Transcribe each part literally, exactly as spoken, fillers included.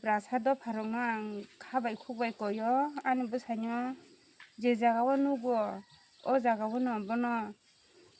Tiprasa dopharokno ang kha bai khuk bai koyo, ani bwsaino je jagao nugo, o jagaono bono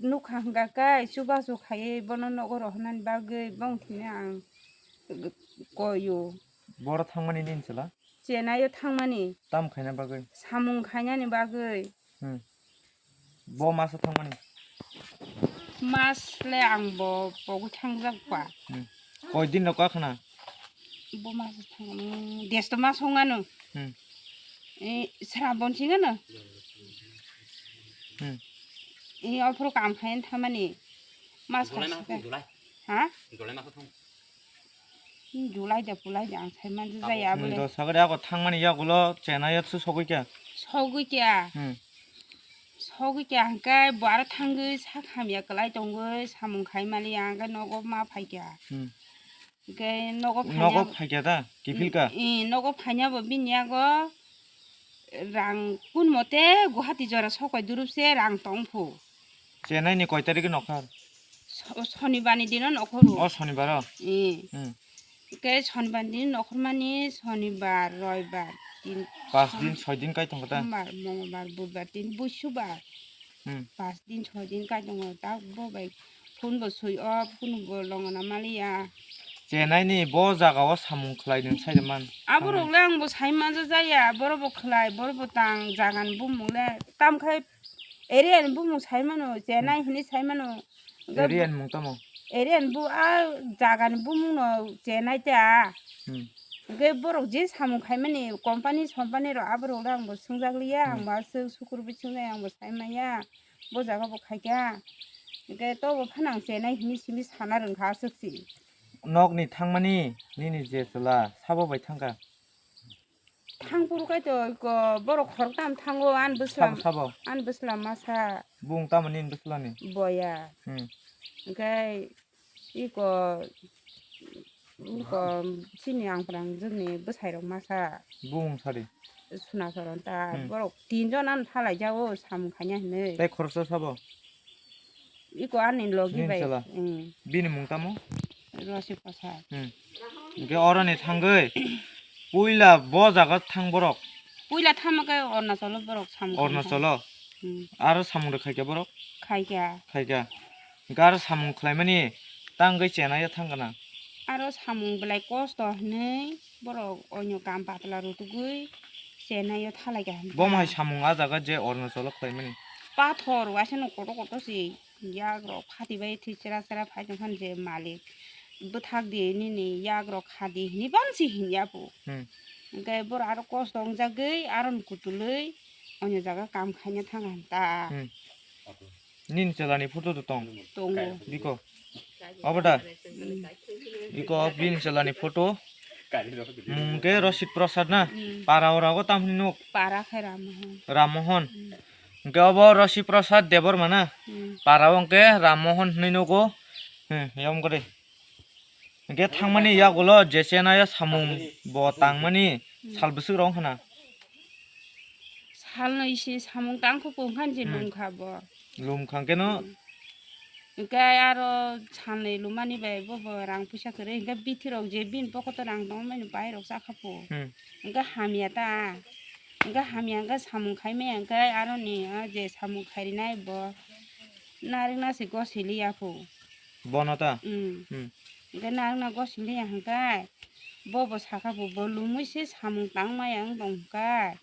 nukha hwnkha khe chubachu khaiwi bono nogo rohornani bagwi bongthino ang koyo. Boro thangmani nini chwla? Chennai-o thangmani. Tamo khaina bagwi? Samung khainani bagwi. Hmm. Bo maso thangmani? Mas le ang bo pogwi thangjak ba. Hmm. Koi din rok khna? Bo maso thangmani. Desto mas hongano. Hmm. E, Srabon singano. Hmm. E, ophuru kam khaina thangmani. Mas July kha maso sakhe. Thang, July. Ha? July maso thang. Hmm, July da, July da, ang sai man jaya. Abo le. Hmm, do sagri ako thangmani yagulo Chennai-o su sogwi kya? Sogwi kya. Hmm. Sogwi kya hwnkhe bo aro thangwi sak hamya kwlai tongwi samung khai mali ya, hwnkhe nogo ma phai kya. Hmm. Hwnkhe nogo phai nogo phai kya da? Kiphil ka? I, i, nogo phaina bo bini yago rang kun mote Guwahati jora sokai durupse rang tong phu. Chennai ni koi tarikh nokhar? So-, Sonibar ni dino nokhoro. O Sonibar o? Eh. Hmm. Ke Sonibar ni dino nokhormani Sonibar, Roibar, tin, Pas din, soi din kai tongkha ta? Sombar, Mongolbar, Budbar, tin, Busubar. Hmm. Pas din, soi din kai tongo. Tak bo bai phone bo sui o, phone bo longona maliya. Chennai ni bo jaga o samung khlai nung sai man. Abo rok le ang bo sai man jaya, boro bo khlai, boro bo tang jaga ni bumung le. Tam khai Area ni bumung sai mano, Chennai hinwi sai mano. Hwnkhe area ni mung tamo? Area ni bu-, a jaga ni bumung no Chennai ta. Hmm. Hwnkhe borok je samung khaimani company sompani rok aborok le ang bo swngjak liya, hmm, ang bo aswk sukur bisingo ang bo sai maya, bo jaga bo khaikha. Hwnkhe tobo phano ang Chennai hinwi simi sana rwngkha aswk si. Nok ni thangmani nini je chwla sabo bai thangkha? Thang phuru kaitor ko borok khoroktham thango, ani bwsla, sabo, sabo? Ani bwsla masa. Bung tamo nini bwslani? Boya. Hmm. Hwnkhe iko, iko chini angprang jwkni bwsairok masa. Bung sari? Suna soron ta. Hmm. Borok tinjon ano thalai jago samung khaina hinwi. Tei khoroksa sabo? Iko ani logi bai. Nini chwla? Hmm. Bini mung tamo? Rosik Prasad. Hmm. Hwnkhe oroni thangwi puila bo jaga thang borok? Puila thangma khe Arunachalo borok samung khaina thang. Arunachalo? Hmm. Aro samung rok khaikha borok? Khaikha. Khaikha. Hwnkhe aro samung khlaimani tangwi Chennai-o thangkha na? Aro samung belai kosto hinwi borok onyo kam patla rutugwi Chennai-o thalaikha hinwi. Bo hai samung a jaga je Arunachalo khlaimani? Pathor waisano kotor kotor se. Yak rok phati bai thwi chera chera phai tong khan je malik bwthak di nini yak rok kha di hinwi bang si hinya po. Hmm. Hwnkhe boro aro kosto wngjagwi aro ni kutulwi onyo jaga kam khaina thang kha ta. Hmm. Nini chwla ni photo do tong? Tongo. Biko. Obo da? Hmm. Iko bini chwla ni photo. Mung khe Rosik Prasad na? Hmm. Para ora go tam hinwi nuk? Para khe Ram Mohan. Ram Mohan. Hmm. Hwnkhe obo Rosik Prasad Debbarma na? Hmm. Para o hwnkhe Ram Mohan hinwi nugo. Hmm, yom kore. Hwnkhe thangmani yagulo je Chennai-o samung bo tangmani, hmm, sal bwswk rok wngkha na? Salnwi se samung tangkha, kung khan je, hmm, lum kha bo. Lum kha hwnkhe no? Hmm. Hwnkhe aro salnwi lumani bai bo bo rang puisa kwrwi hwnkhe bithi rok je bini pocket o rang tongmani bai rok chakha po. Hmm. Hwnkhe hamya ta. Hwnkhe hamya hwnkhe samung khai maya hwnkhe aroni o je samung khai rinai bo narwkna se gosiliya po. Bono ta? Hmm. Hmm. Hwnkhe narwkna gosiliya hwnkhe bo bo sakha po bo lumwi se samung tang maya wng tong hwnkhe.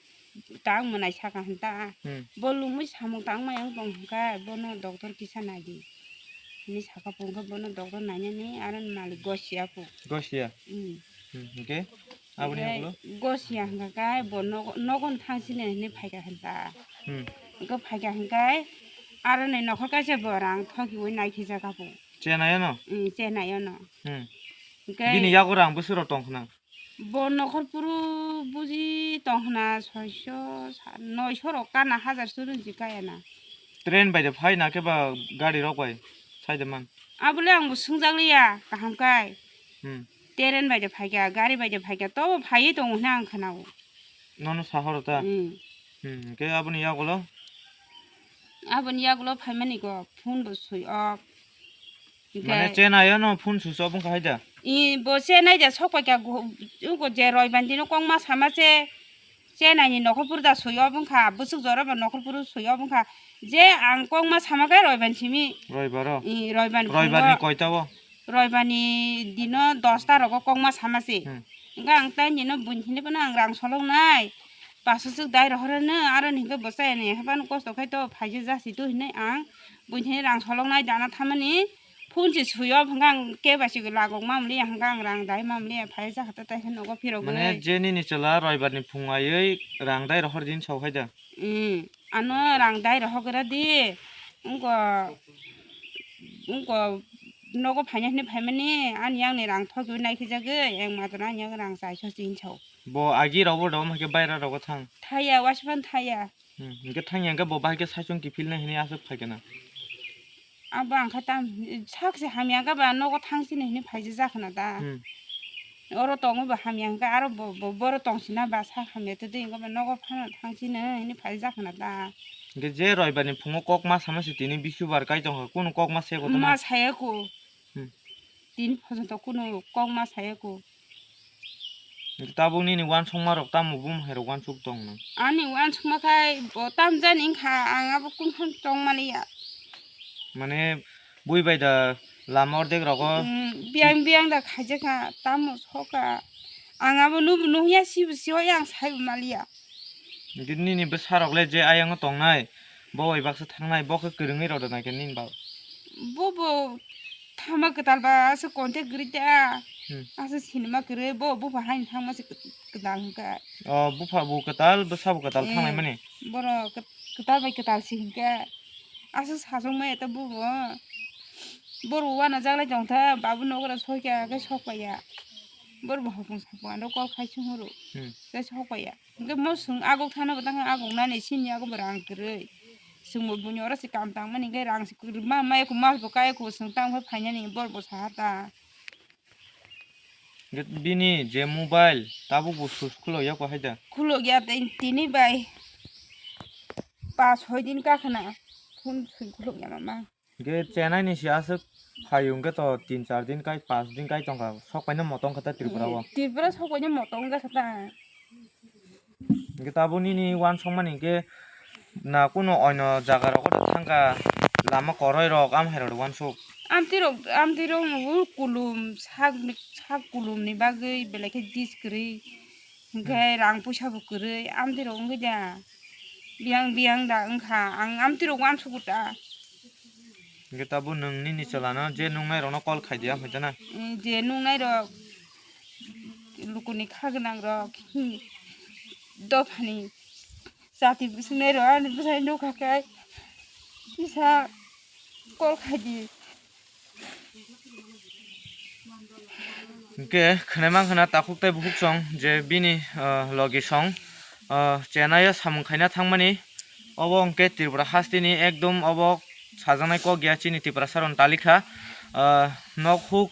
Tang mwnai saka hwn ta. Hmm. Bo lumwi samung tang maya wng tong hwnkhe bono doctor kisa naidi. Hwnwi saka po hwnkhe bono doctor nainani aro ni malik gosiya po. Gosiya? Hmm. Hmm, hwnkhe? Aboni hwnkhe ulo? Gosiya hwnkha khe bo nogo, nogo no thang sini hwnwi phaikha hwn ta. Hmm. Hwnkhe phaikha hwnkhe aro ni nokhor kaisa bo rang thokiwi naikhe jaka po. Chennai-o no? Hmm, Chennai-o no. Hmm. Hwnkhe bini yago rang bwswk rok tong khna? Bo nokhor puru buji tong khna soiso, sa-, noiso rok kana, hajar churunji kaya na. Train bai de phai na khe ba gari rok bai sai de man? Abo le ang bo swngjak liya kaham kai. Hmm. Train bai de phai kha, gari bai de phai kha, tobo phaiwi tongo hwnwi ang khna o. Nono sahoro ta? Hmm. Hmm, hwnkhe aboni yagulo? Aboni yagulo phaimani kok phone bo sui ok. Hwnkhe mane Chennai-o no phone switch off wngkha hai da? I bo chenai ja sok paikha gu-, ugo je roibani dino kokma sama se, chenai ni nokhorphuru da soi obo wngkha, bwswk jora ba nokhorphuru soi obo wngkha. Je ang kokma sama khe roibani simi. Roibaro? I roibani Roibani phungo. Koita o? Roibani dino dosta rogo kokma sama se. Hmm. Hingkhe ang tai nino buini hini phano ang rang soloknai. Paso swk dai rohoreno aro ni hingkhe bwsai ani haphano kosto khai to phaisa jasi to hinui ang buini hini rang soloknai dana thamani. Phone se sui off hwnkha ang kebo se lagok mamliya hwnkha ang rang dai mamliya phai jakha ta tai nogo phirogwi. Mane je nini chwla roibar ni phung aiwi rang dai rohor din sau hai da? Hmm, ano rang dai rohok gra di. Wngko, wngko nogo phaina hwnwi phaimani ani yang ni rang thokwi naikhe jagwi eng matwrwng ani yang rang chaiso chin sau. Bo agi rok bo dom hai khe baira rogo thang. Thaya, waisa phano thaya. Hmm, hingke thangya hingke bo bahai khe saichung kiphilnai hinui aswk phaikhe na. Abo ang kha tam sak se hamya khe ba nogo thang sini hinui phaijak jakha na da. Hmm. Oro tongwi bo hamya hingke aro bo, bo, boro tong sina ba sak hamya tei tei hingke ba nogo phano thang sini hinui phaijak jakha na da. Hingke je roibani phungo kok ma sama se tini bisubar kai tongkha, kunu kok ma se kotorma? Ma saya ko. Hmm. Tini phojonto kunu kok ma saya ko. Tabuk nini uansukma rok tamo bumung hai rok uansuk tong no? Ani uansukma khai bo tam jani wngkha, ang abo kung phan tong mani ya. Mane bui bai da lama ordek rogo? Mm, biyang biyang da khaijak kha, tamo soka. Ang abo nubu nuhya sibu siyo yang saibo maliya. Hingke nini bwsa rok le je ayang o tongnai, bo bai baksa thangnai, bo khe kwrwngwi rw rwnai khe nini ba? Bo bo thama kwtal ba aswk contact kwrwi ta. Hmm. Aswk sinima kwrwi, bo bupha haino thangma se kwtal hwnkha. O bupha bo kwtal, bwsa bo kwtal. Eh, thangnai mani? Borok kwt-, kwtal bai kwtal se hwnkha. Aswk sajwk maya ta bo bo. Borok uanajak lai tongtha, babu nogra sokya khe sokpaiya. Borok bo hopung sapung ano call khai sung horo. Hmm. Tei sokpaiya. Hingke mo chwng aguk thana bo tangkha, aguk nani sini aguk bo rang kwrwi. Chwngbo buini oro se kam tangmani hingke rang se kwrwi ma, ma eko mas bo kai eko chwng tangkhe phainani borok bo saha ta. Hingke bini je mobile tabuk bo sus khulok ya ko hai da? Khulok ya tei tini bai pas hoi din kakhwna phone sui khulok ya mama. Hingke chenai ni se aswk phaiyung khe to tin char din kai, pas din kai tongkha, sok paino motong kha ta Tripura o. Eh, Tripura sok paino motong wngkha ta. Hingke tabuk nini uansukmani hingke na kunu oino jaga rogo thangkha, lama koroi rok am hai rok uansuk? Amtwi rok, amtwi rok bo kulum sak, sak kulum ni bagwi belai khe dis kwrwi. Hingke rang puisa bo kwrwi, amtwi rok wngwi da. Biyang biyang da wngkha, ang amtwi rok uansukgo ta. Hingke tabuk nwng nini chwlano je nungnai rokno call khai di, aphai ta na? Mm, je nungnai rok, lukuni kha gwnang rok, hmm, dophani chati bwswngnai rok ani bwsai nukha khe kisa call khai di. Hingke khwnai mankha na takhuk tei bukhuk song je bini, ah, logi song, ah, chenai o samung khaina thangmani. Obo hingke Tripura hasteni ekdom obo sajaknai kok ya chini Tiprasa rok ni talikha. Ah, nok huk,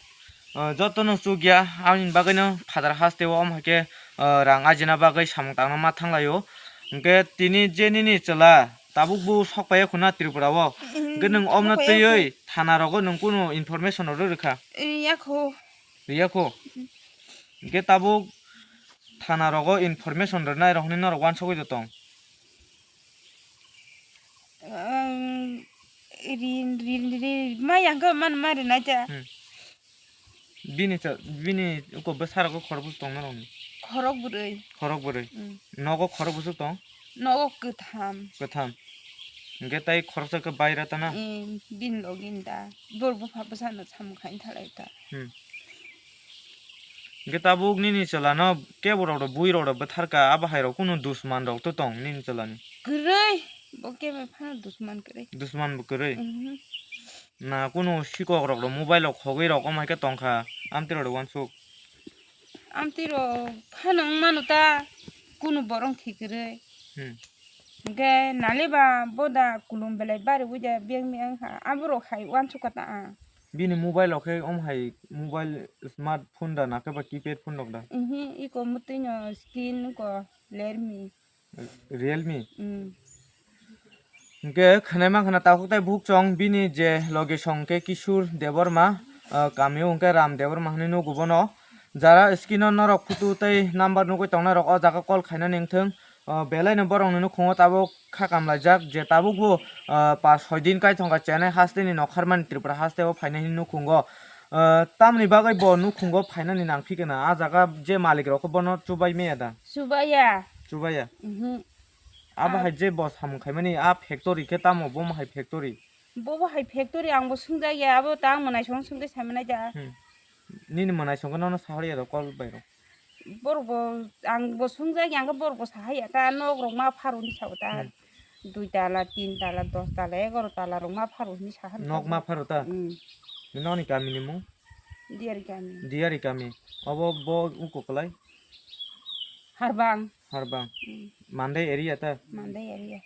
ah, jotono chukya, aboni bagwino Phatar hasteo omo hai khe, ah, rang ajina bagwi samung tangna ma thanglaio. Hingke tini je nini chwla tabuk bo sok paiya khuna Tripura o. Hingke nwng omno twiwi thana rogo nwng kunu information rw rwkha? Riya kho. Riya kho? Hingke tabuk thana rogo information rwnai rok hinui norok uansugui da tong? Ang ri, ri, ri, ma yang khe man ma rinai ta. Hmm. Bini cha, bini uko bwsarok khorok bwswk tong norokni? Khorok bwrwi. Khorok bwrwi. Mm. Nogo khorok bwswk tong? Nogo kwtham. Kwtham. Hingke tai khoroksa khe baira ta na? Mm, bini logi ni da. Bor bupha bwsano samung khaini thalai ta. Hmm. Hingke tabuk nini chwlano kebo rok rok bui rok rok bwtharka, abo hai rok kunu dusman rok to tong nini chwlani? Kwrwi, bo kebo phano dusman kwrwi. Dusman bo kwrwi? Mhm. Na kunu sikok rok rok mobile rok khogwi rok omo hai khe tongkha, amtwi rok de uansuk. Amtwi rok phano wng mano ta, kunu borok thwi kwrwi. Hmm. Hingke nale ba bo da kulum belai bari ui da biyang biyang kha, abo rok hai uansuk kha ta ang. Bini mobile rok khe omo hai mobile smartphone da na khe ba keypad phone rok da? Mhm, iko mwtwi no screen ko Realme. Realme? Mm. Hingke khwnai mankha na takhuk tai bukhuk chong bini je logi song khe Kishore Debbarma, Ah, kami o hwnkhe Ram Debbarma hwnwi nugo bono. Jara screen o norok photo tei number nugwi tongnai rok o jaga call khaina ning thung. Ah, belai no borok ni nukhungo tabuk kha kamlaijak je tabuk bo, ah, pas soi din kai thongkha chenai haste ni nokharmani Tripura haste o phaina hwnwi nukhungo. Ah, tamni bagwi bo nukhungo phainani nang phikena a jaga je malik rok bono chubai maya da? Chubaya. Chubaya? Mhm. Abo Ah. hai je bo samung khaimani a factory khe tamo bomo hai factory? Bobo hai factory ang bo swngjak ya, abo ta ang mwnai song sungwi sai manai da. Hmm. Nini mwnai songkhe nono sahar ya do call bai rok? Borok bo, ang bo swngjak ya, ang khe borok bo sahai ya ta, nok rok ma pharo hinwi sao ta. Hmm. Dui tala, tin tala, dos tala, egaro tala rok ma pharo hinwi saha. Nok ma pharo ta? Hmm. Nini kami ni mung? Diari kami. Diari kami. Obo bo uko kwlai? Harbang. Harbang. Hmm. Mandai area ta? Mandai area.